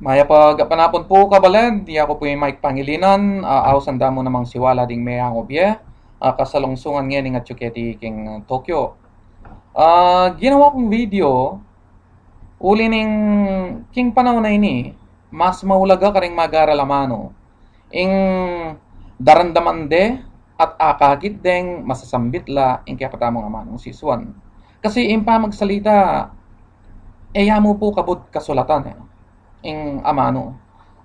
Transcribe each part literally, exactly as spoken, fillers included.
Mayap a gapang apun pu, kabalen. Yaku pu i Mike Pangilinan, a, ausan da mu namang siwala ding meyangu bie, a, kasalungsungan ngeni ning atyu keti king Tokyo. A, ginawa kung video, uli ning king panaun a ini, mas maulaga karing mag-aral amanu ing daramdaman de at akakit deng masasambit la ing kekatamung amanung sisuan. Kasi ing pamagsalita, e ya mu pu kabud kasulatan, e, ing amanu.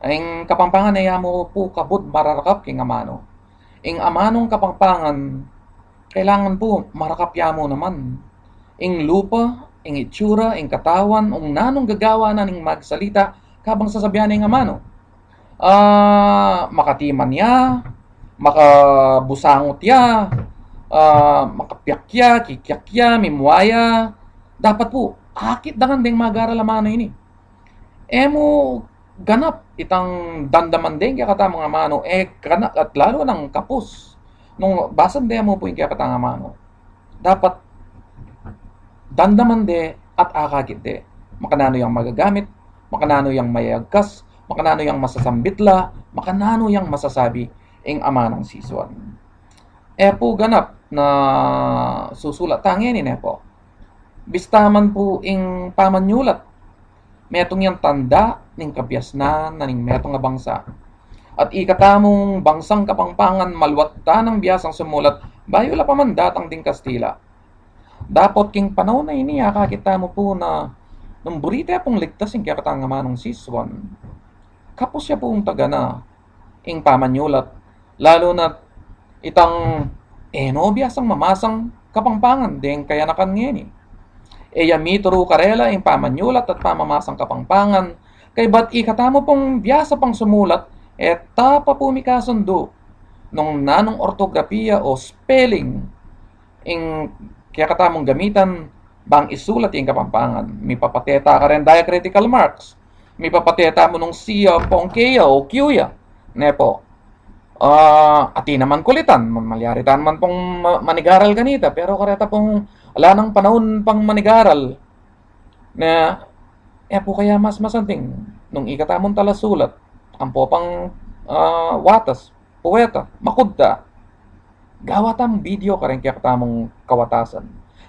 Ing Kapampangan, e ya mu pu kabud mararakap king amanu. Ing amanung Kapampangan, kailangan pu marakap ya mu naman ing lupa, ing itsura, ing katawan, ung nanung gagawa na ning magsalita kabang sasabian ing amanu. A, makatiman ya, makabusangut ya, a, makapiak ya, kikiak ya, mimua ya. Dapat pu akit da ngan deng mag-aral amanu ini. E mu ganap itang damdaman de ing kekatamung amanu, e ganap at lalu nang kapus nung basan de mu pu ing kekatamung amanu. Dapat damdaman de at akakit de makananu yang magagamit, makananu yang mayagkas, makananu yang masasambit la, makananu yang masasabi ing amanung sisuan. E pu ganap na susulat ta ngeni, ne pu. Bista man pu ing pamanyulat, metung yang tanda ning kabiasnan na ning metung a bangsa. At ikatamung bangsang Kapampangan, maluat ta nang biasang sumulat bayu la pa man datang ding Kastila. Dapot king panaun a ini, akakit tamu pu na nung buri te pung ligtas ing kekatamung amanung sisuan, kapus ya pung tagana ing pamanyulat, lalu na itang e no biasang mamasang Kapampangan deng kayanakan ngeni. E ya mituru karela ing pamanyulat at pamamasang Kapampangan, kaybat ikatamu pung biasa pang sumulat, e ta pa pu mikasundu nung nanung ortografia o spelling ing kekatamung gamitan bang isulat ing Kapampangan. Mipapate ta karen diacritical marks. Mipapate tamu nung C ya pung K ya o Q ya, ne pu. A, atin naman kulitan, ma-, malyari ta naman pung ma-, manigaral kanita, pero kareta pung ala nang panaun pang manigaral, ne, e pu kaya mas masanting nung ikatamung talasulat ampo pang, a, watas, puweta, makudta, gawa tamung video kareng kekatamung kawatasan.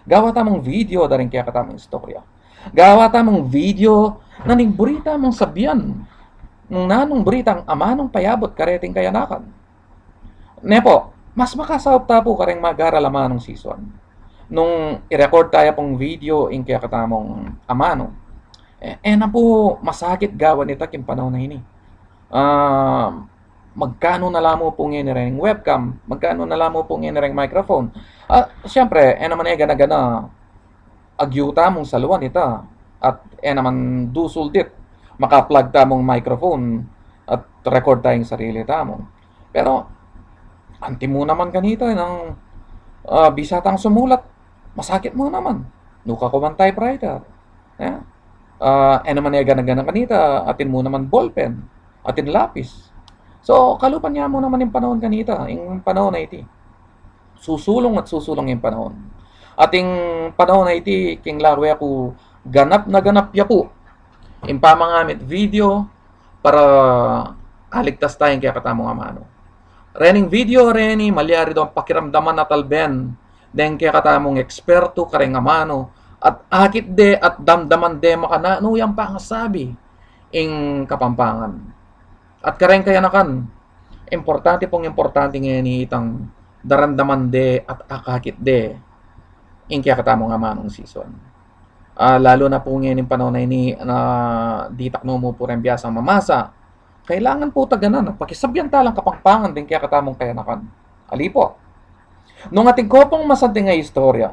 Gawa tamung video dareng kekatamung istorya. Gawa tamung video na ning buri tamung sabian nung nanung buri tang amanung payabut kareting kayanakan. Ne pu, mas makasaup ta pu kareng mag-aral amanung sisuan nung i-record ta ya pung video ing kekatamung amanu. E, e na pu masakit gawan ita king panaun a ini. A, magkanu na la mu pu ngeni reng webcam, magkanu na la mu pu ngeni reng microphone. A, siyempre, e naman e gana-gana agyu tamung saluan ita, at e naman dusul dit maka-plug tamung microphone at record ta ing sarili tamu. Pero anti mu naman kanita nang, a, bisa tang sumulat, masakit mu naman. Nuka ku man typewriter. E? A, e naman e gana-gana kanita, atin mu naman ballpen, atin lapis. So, kalupan ya mu naman ing panaun kanita, ing panaun a iti. Susulung at susulung ing panaun. At ing panaun a iti, king lawe ku, ganap na ganap ya pu ing pamangamit video para aligtas ta ing kekatamung amanu. Rening video reni, malyari dong pakiramdaman at alben deng kekatamung ekspertu kareng amanu, at akit de at damdaman de makananu yang pangasabi ing Kapampangan. At kareng kayanakan, importante pung importante ngeni itang daramdaman de at akakit de ing kekatamung amanung sisuan. A, lalu na pu ngeni ing panaun a ini na ditak no mu pu reng biasang mamasa, kailangan pu tagana na pakisabian ta lang Kapampangan deng kekatamung kayanakan. Ali pu. Nung atin ko pung masanting a istorya,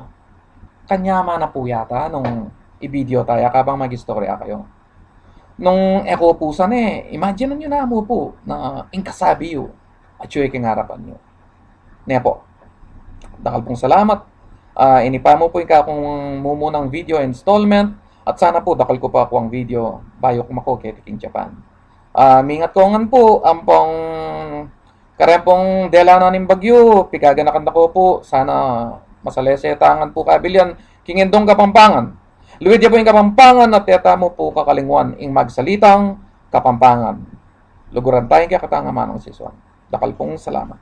kanyaman na pu yata nung i-video ta ya kabang mag-istorya kayu. Nung e ko pu sana, e, imagine yu na mu pu na ing kasabi yu, atyu ya king arapan yu. Ne pu. Dakal pung salamat. A, ini pa mu pu ing kakung mumunang video installment, at sana pu dakal ku pa kuang video bayu ku mako keti king Japan. A, mingat ko ngan pu, ampong kareng pung dela na ning bagyu, pigaganakan da ko pu, sana masalese ta ngan pu kabilian king indung Kapampangan. Luid ya pu ing Kapampangan at e tamu pu kakalingwan ing magsalitang Kapampangan. Luguran taya ing kekatang amanung sisuan. Dakal pung salamat.